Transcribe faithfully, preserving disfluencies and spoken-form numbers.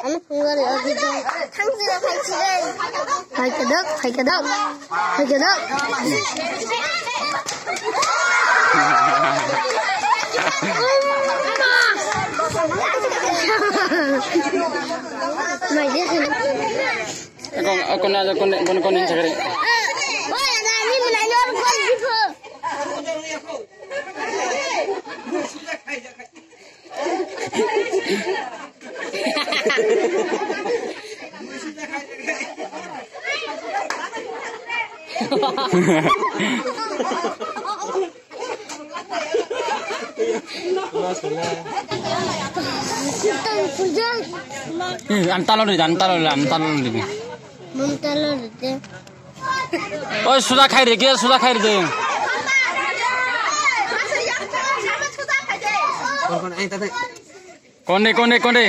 Thang sira khai sira. Hai kedok, hai kedok, hai kedok. Mai dia sini. Kon, kon, kon, kon, kon, kon, sakari. Wah, ada ni mulai luar gol gitu. Eh, antalo de, antalo de, antalo de. Montalo de. Oi, suda khai re, ke suda khai re de. Kon, kon, eh, tata. Konde, konde, konde.